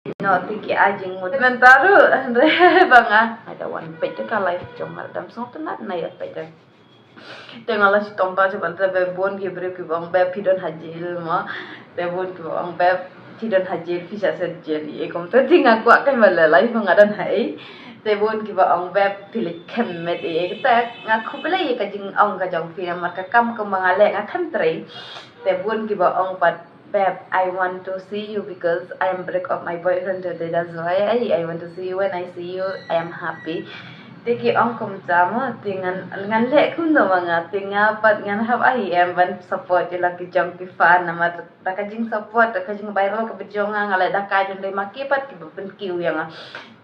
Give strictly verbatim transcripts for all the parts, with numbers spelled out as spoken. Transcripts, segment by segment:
No, te ki ai jingmut. Mynta ruh, hynrei ba nga, nga da wan peit ka live jong nga, dam sngewtynnat na ïa peit. Te nga la shitom pat shabar te, bun ki briew kiba ong, "Beb, phi don ha jail mo." Te bun kiba ong, "Beb, phi don ha jail, phi shah shet jail." Ïa kumta te nga kwah kein ban leh live ba nga don ha ei. Te bun kiba ong, "Beb, phi leit khem met ei." Te nga khublei ïa ka jingong ka jong phi namar ka kam kumba nga leh nga khem trei. Te bun kiba ong pat, "Beb, I want to see you because I am break up my boyfriend today. That's why I, I want to see you. When I see you, I am happy." Te ki ong kumta mo, te ngan, ngan leh kumno ma nga, te nga pat ngan hap ai em ban support ïa la ki jong ki fan namar da ka jingsupport, da ka jingviral kaba jong nga, nga leh da kai dang dei ma ki pat kiba pynkiew ïa nga.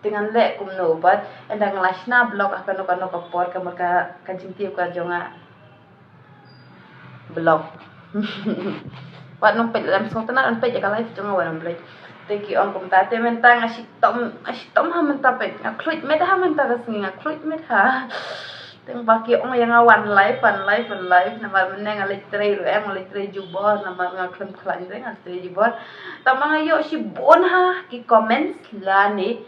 Te ngan leh kumno pat, ynda nga la shna block ha kano kano ka por, ka mut ka, ka jingtip ka jong nga. Block. Wat nang peit, lem sngewtynnat ban peit ïa ka live jong nga, wat nang peit. Te ki ong kumta, te mynta nga shitom, nga shitom ha mynta peit, nga khluit met ha mynta ka sngi, nga khluit met ha. Tang ba ki ong ïa nga wan live, wan live, wan live, namar mynne nga leit trei ruh em, nga leit trei jubor, namar nga khlem khlaiñ te nga leit trei jubor. Tang ba nga ïoh shibun ha ki comments lane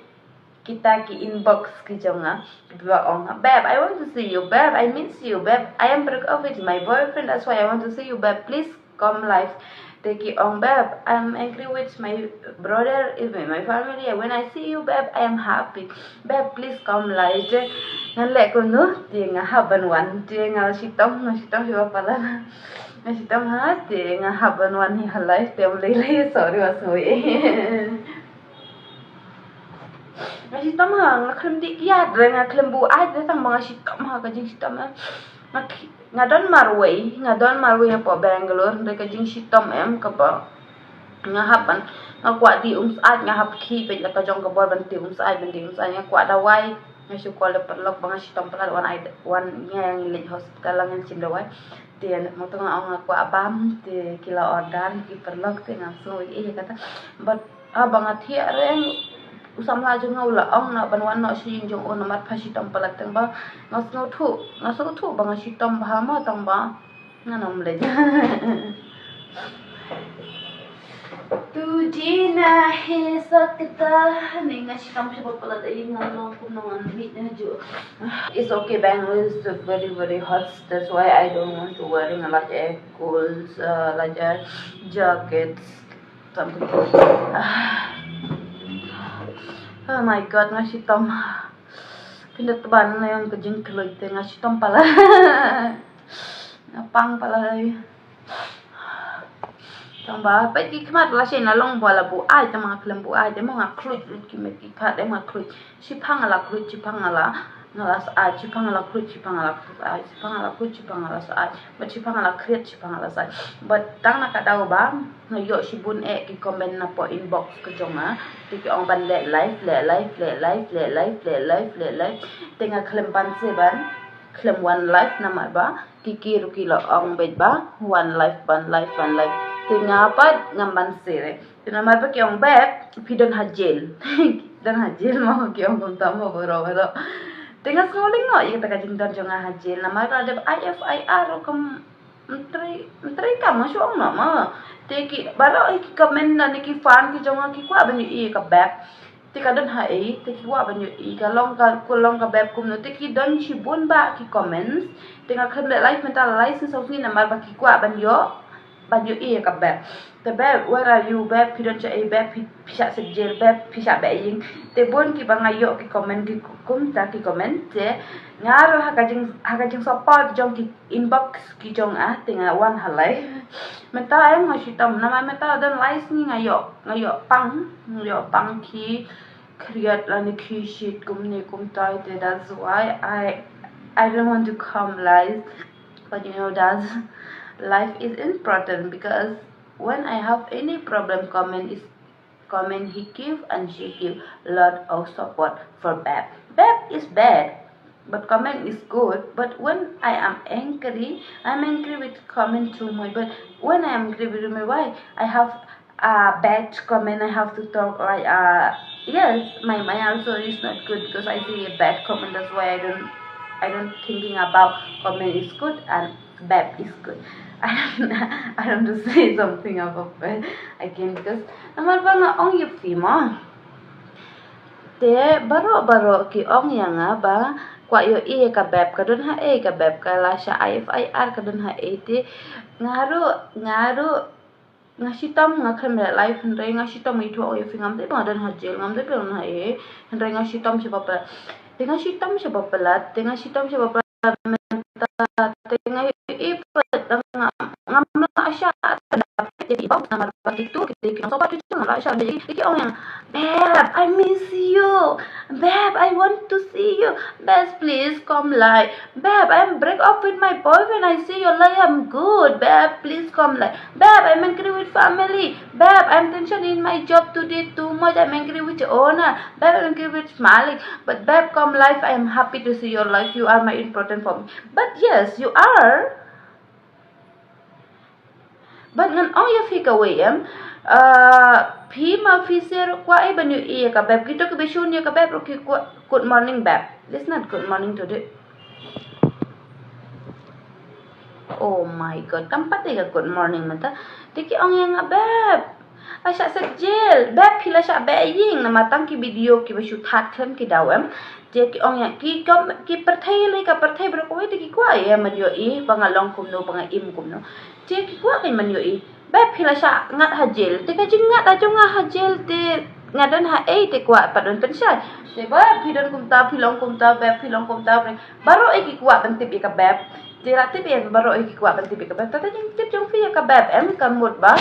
kita ki inbox ki jong nga, kiba ong, "Beb, I want to see you, beb, I miss you, beb, I am break up with my boyfriend, that's why I want to see you, beb, please come live." Te ki ong, "Beb, I'm angry with my brother, even my family. When I see you, beb, I am happy. Beb, please come live." Te ngan leh kumno, te nga hap ban wan, te nga shitom, nga shitom shiwa palat. Nga shitom ha, te nga hap ban wan hi ha live, te ym lei lei, sorry, wa sngewbha. Nga shitom ha, nga khlem dih kiad re, nga khlem buaid re, tang ba nga shitom ha, ka jingshitom em. Nga khi-, nga don marwei, nga don marwei hapoh Bangalore, hynrei ka jingshitom em kaba nga hap ban, nga kwah dih umsyeit, nga hap khie peit la ka jong ka bor ban dih umsyeit, ban dih umsyeit, nga kwah dawai, nga shu call da paralok ba nga shitom palat, wan ai, wan, nga ïa ngi leit hospital la ngan shim dawai. Te mo to nga ong nga kwah bam, te ki la order ki paralok, te nga sngew ïa kata. But haba nga thiah re, u samla jong nga u la ong, "Noh ban wan noh sha ïing jong u namar pha shitom palat." Tang ba nga sngewthuh, nga sngewthuh ba nga shitom bha mo, tang ba ngan ym leit. Tu jeena hai sakta, ni nga shitom shibun palat, ai nga long kumno ngan mih na ju. It's okay, Bangalore is very, very hot. That's why I don't want to wearing a lot of clothes, uh, like a jackets, something. Oh my God, nga shitom. Pynda tban na ïa ka jingkhluit te nga shitom palat. Nga pang palat. Tang ba peit ki khmat la shen la long ba la buaid, tang ba nga khlem buaid, te mo nga khluit lut ki met ki khmat, te nga khluit. Shiphang nga la khluit, shiphang nga la, nga la syaid, shiphang nga la khluit, shiphang nga la syaid, shiphang nga la khluit, shiphang nga la syaid. But shiphang nga la khriat, shiphang nga la syaid. But tang na ka daw ba nga ïoh shibun eh ki comment na poh inbox ka jong nga. Te ki ong ban leh live, leh live, leh live, leh live, leh live, leh live. Te nga khlem banse ban, khlem wan live namar ba ki ki ruh ki la ong beit ba wan live, wan live, wan live. Te nga pat ngam banse re. Te namar ba ki ong beb, phi don ha jail. Don ha jail mo, ki ong kumta mo baroh baroh. Te nga sngew lyngngoh ïa kata ka jingdon jong nga ha jail. Namar ba la dep I F I R ruh kam, ym trei, ym trei kam, nga shu ong noh mo. Te ki baroh ki comment na ne ki fan ki jong nga ki kwah ban ïohi ïa ka beb. Te ka don ha ei, te ki kwah ban ïohi, ka long ka, ka long ka beb kumno, te ki don shibun bah ki comments. Te nga khlem leh live mynta lai sngi saw sngi namar ba ki kwah ban ïoh, ban ïohi ïa ka beb. Te beb, where are you, beb? Phi don shaei, beb? Phi, phi shah shet jail, beb? Phi shah beh ïing? Te bun kiba nga ïoh ki comment ki kumta ki comment, te nga ruh ha ka jing, ha ka jingsupport jong ki inbox ki jong nga, te nga wan ha live. Mynta em nga shitom namar mynta don lai sngi nga ïoh, nga ïoh pang, nga ïoh pang ki khriat lane ki shit kumne kumtai, te that's why I, I don't want to come live. But you know that life is important because when I have any problem, comment is, comment he give and she give lot of support for beb. Beb is bad, but comment is good. But when I am angry, I'm angry with comment too much. But when I am angry with me, why I have a bad comment, I have to talk like, uh, yes, my mind also is not good because I see a bad comment. That's why I don't, I don't thinking about comment is good and bad is good. I don't, I don't want to say something about bad again because namar ba nga ong ïa phi mo. Te baroh baroh ki ong ïa nga ba kwah ïohi ïa ka beb, ka don ha ei ka beb, ka la shah I F I R, ka don ha ei. Te nga ruh, nga ruh nga shitom, nga khlem leh live hynrei nga shitom, ïathuh ïa phi, ngam dei ba nga don ha jail, ngam dei ba nga don ha ei, hynrei nga shitom shaba palat. Te nga shitom shaba palat, te nga shitom shaba palat mynta, te nga ïohi pat da nga, ngam lah shah, te ki bom namar ba kitu ki, ki nongsohpat ki jong nga lah shah, te ki ong ïa nga, "Babe, I miss you. Babe, I want to see you. Babe, please come live. Babe, I am break up with my boyfriend. I see your live, I'm good. Babe, please come live. Babe, I'm angry with family. Babe, I'm tension in my job today too much. I'm angry with owner. Babe, I'm angry with Malik. But babe, come live. I am happy to see your live. You are my important for me." But yes, you are. But ngan ong ïa phi kawei em, ah, phi ma phi shu kwah ei ban ïohi ïa ka beb, kito kiba shun ïa ka beb ruh ki kwah, "Good morning, beb." It's not good morning today. Oh my God, kam pat dei ka good morning mynta. Te ki ong ïa nga, "Beb, la shah set jail, beb, phi la shah beh ïing." Namar tang ki video kiba shu thad khlem ki daw em. Te ki ong ïa ki, kom, ki pyrthei lei ka pyrthei baroh kawei, te ki kwah ïa ban ïohi ba nga long kumno, ba nga im kumno. Te ki kwah kein ban ïohi, "Beb, phi la shah ngat ha jail." Te ka jingngat ha jong nga ha jail te nga don ha ei, te kwah pat ban pynshai. Te, "Beb, phi don kumta, phi long kumta, beb, phi long kumta." Baroh ei ki kwah ban tip ïa ka beb. Te la tip ïa baroh ei ki kwah ban tip ïa ka beb. Te ka jingtip jong phi ïa ka beb em, ka mut ba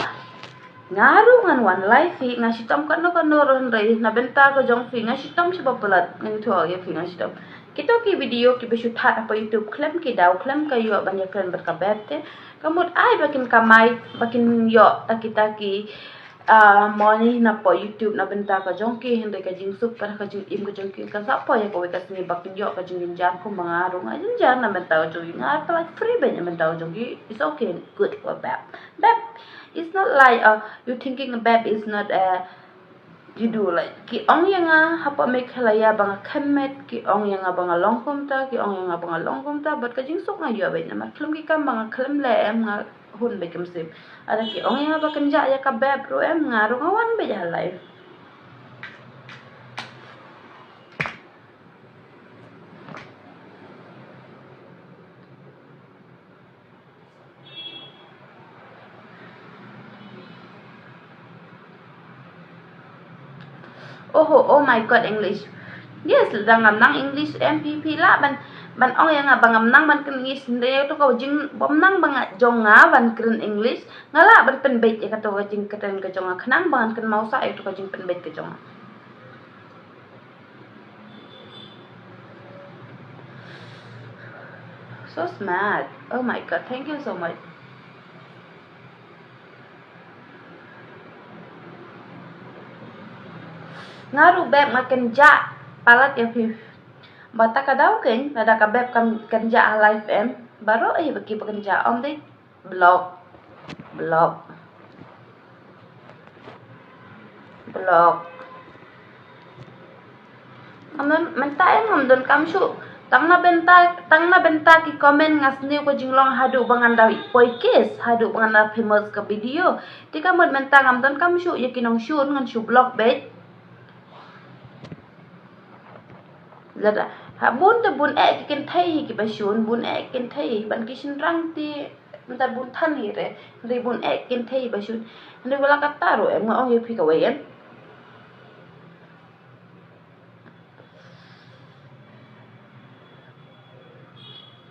nga ruh ngan wan live hi, nga shitom kano kano ruh hynrei na bynta ka jong phi nga shitom shaba palat, nga ïathuh ïa phi nga shitom. Kito ki video kiba shu thad hapoh YouTube khlem ki daw, khlem ka ïoh ban ïakren bad ka beb, te ka mut ai ba kin kamai, ba kin ïoh ta kita ki, ah, money napoh YouTube na bynta ka jong ki, hynrei ka jingsuk bad ka jingim ka jong ki kan sa poi ïa kawei ka sngi ba kin ïoh ka jingjynjar kumba nga ruh nga jynjar na bynta ka jong ki. Nga palat free bad na bynta ka jong ki. It's okay, good for beb. Beb, it's not like, uh, you thinking beb is not, uh, you do like. Ki ong ïa nga hapoh Meghalaya ba nga khemmet, ki ong ïa nga ba nga long kumta, ki ong ïa nga ba nga long kumta, but ka jingsuk nga ïoh bad namar khlem ki kam ba nga khlem leh em, nga hun bad ka mynsiem. Lada ki ong ïa nga ba kynjah ïa ka beb ruh em, nga ruh nga wan bad ha live. Oh, oh my God, English. Yes, lada ngam nang English em, phi, phi lah ban, ban ong ïa nga ba ngam nang ban kren English, hynrei ïa kato ka jing, bym nang ba nga jong nga ban kren English, nga lah ban pynbeit ïa kato ka jingkren ka jong nga khnang ba ngan kynmaw sah ïa kato ka jingpynbeit ka jong nga. So smart. Oh my God, thank you so much. Nga ruh beb nga kynjah palat ïa phi. Bad ta ka daw kein, lada ka beb kam kynjah ha live em, baroh ei ba ki ba kynjah, ym dei. Block. Block. Block. Ngam don, mynta em ngam don kam shuh. Tang na bynta, tang na bynta ki comment nga sniew ka jinglong haduh ba ngan da poi case, haduh ba ngan da famous ka video. Te ka mut mynta ngam don kam shuh ïa ki nongshun, ngan shu block beit. Lada ha bun te bun eh ki kynthei hi kiba shun, bun eh ki kynthei hi, ban ki shynrang te mynta bun than hi re, hynrei bun eh ki kynthei hi ba shun. Hynrei wat la katta ruh em, nga ong ïa phi kawei em.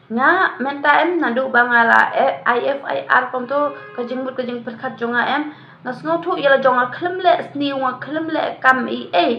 Nga mynta em, naduh ba nga la, eh, I F I R kumto, ka jingmut ka jingpyrkhat jong nga em, nga sngewthuh ïa la jong nga khlem leh sniew, nga khlem leh kam ei ei.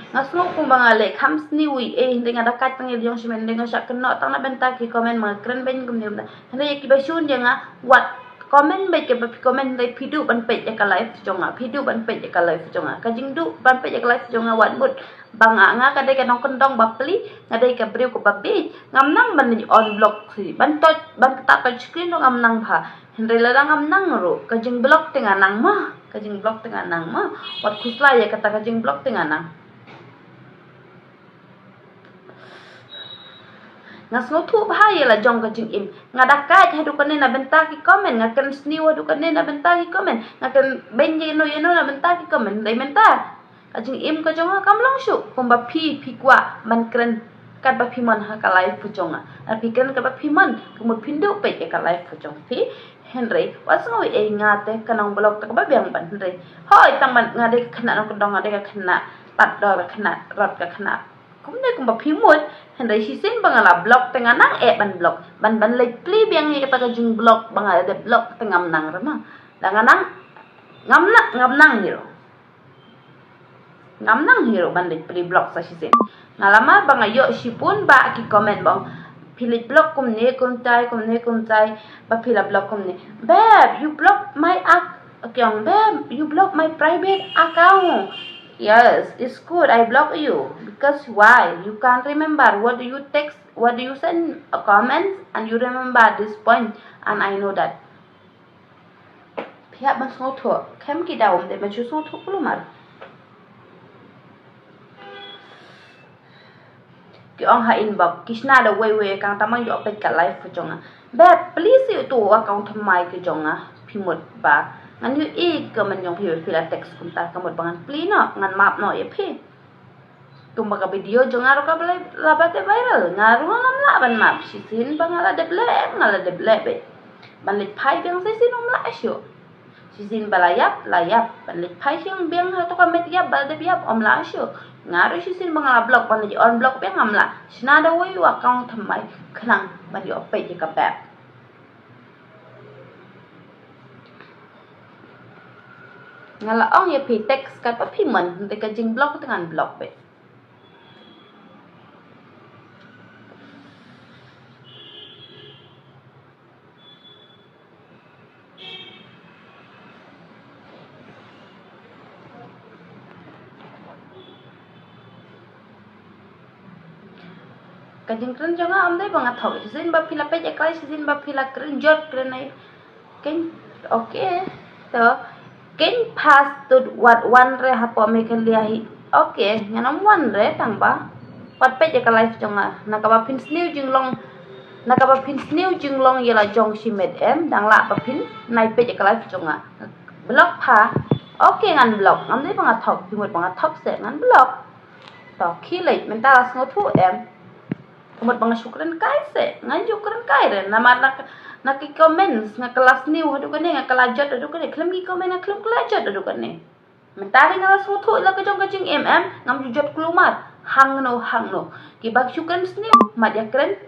Nga sngew kumba nga leh kam sniew ei ei, hynrei nga da kat tang ïa la jong shimet, hynrei nga shah kynnoh tang na bynta ki comment, ma nga kren beiñ kumne kumta. Hynrei ïa kiba shun ïa nga, wat comment beit, kiba phi comment hynrei phi duh ban peit ïa ka live jong nga, phi duh ban peit ïa ka live jong nga. Ka jingduh ban peit ïa ka live jong nga wat mut ba nga, nga ka dei ka nongkyndong ba pli, nga dei ka briew kaba bieit, ngam nang ban leit unblock hi, ban touch, ban kata touch screen ruh ngam nang bha. Hynrei lada ngam nang ruh, ka jingblock te nga nang ma, ka jingblock te nga nang ma. Wat khuslai ïa kata, ka jingblock te nga nang. Nga sngewthuh bha ïa la jong ka jingim. Nga da kait haduh kane na bynta ki comment. Nga kren sniew haduh kane na bynta ki comment. Nga kren beiñ ïa no ïa no na bynta ki comment. Dei mynta ka jingim ka jong nga kam long shuh kumba phi, phi kwah ban kren katba phi mon ha ka live ka jong nga. Lada phi kren katba phi mon, ka mut phin duh peit ïa ka live ka jong phi. Hynrei wat sngew ei ei, nga te ka nong block te kaba biang ban, hynrei hooid, tang ban nga dei ka khynnah nongkyndong, nga dei ka khynnah tad dor, ka khynnah rot, ka khynnah kumne kumba phi mut. Hynrei shisien ba nga la block te nga nang eh ban block, ban, ban leit plie biang ïa kata ka jingblock. Ba nga la dep block te ngam nang re ma. Da nga nang, ngam nang, ngam nang hi ruh. Ngam nang hi ruh ban leit plie block sa shisien. Nga la mar ba nga ïoh shibun bah ki comment ba ong, phi leit block kumne kumtai, kumne kumtai, ba phi la block kumne. Babe, you block my ac-, okay, ong, babe, you block my private account. Yes, it's good I block you. Because why? You can't remember what do you text, what do you send a comment, and you remember this point, and I know that. Phi hap ban sngewthuh. Khlem ki daw ym dei ban shu sngewthuh kulmar. Ki ong ha inbox, ki shna da wei wei, kang tang ban ïoh peit ka live ka jong nga. Babe, please ïoh tu account thymmai ka jong nga. Phi mut ba ngan ïohi ka comment jong phi, phi la text kumta, ka mut ba ngan plie noh, ngan map noh ïa phi. Kumba ka video jong nga ruh kaba la, la ba te viral, nga ruh ngam lah ban map. Shisien ba nga la dep leh, nga la dep leh beit. Ban leit phai biang shisien ym lah shuh. Shisien ba la ïap, la ïap. Ban leit phai shisien biang ha kato ka met ïap ba la dep ïap, ym lah shuh. Nga ruh shisien ba nga la block, ban leit unblock biang ngam lah. Shna da wei u account thymmai khnang ban ïoh peit ïa ka babe. Nga la ong ïa phi, text katba phi mon, hynrei ka jingblock te ngan block beit. Ka jingkren jong nga ym dei ba nga thok. Shisien ba phi la peit ïa ka live, shisien ba phi la kren jot, kren ai. Keiñ, okay. To keiñ pass to wat wan re hapoh Meghalaya hi. Okay, ngan ym wan re tang ba wat peit ïa ka live jong nga. Na kaba phin sniew jinglong, na kaba phin sniew jinglong ïa la jong shimet em, dang lah ba phin nai peit ïa ka live jong nga. Block pha. Okay, ngan block. Ngam dei ba nga thok, phi mut ba nga thok se ngan block. To khie leit, mynta la sngewthuh em? Ka mut ba nga shu kren kai se, nga shu kren kai re. Namar na, na ki comments nga kylla sniew haduh kane, nga kylla jot haduh kane. Khlem ki comment nga khlem kylla jot haduh kane. Mynta re nga la sngewthuh la ka jong ka jingim em, ngam ju jot kulmar. Hangno hangno. Kiba shu kren sniew, mat ïa kren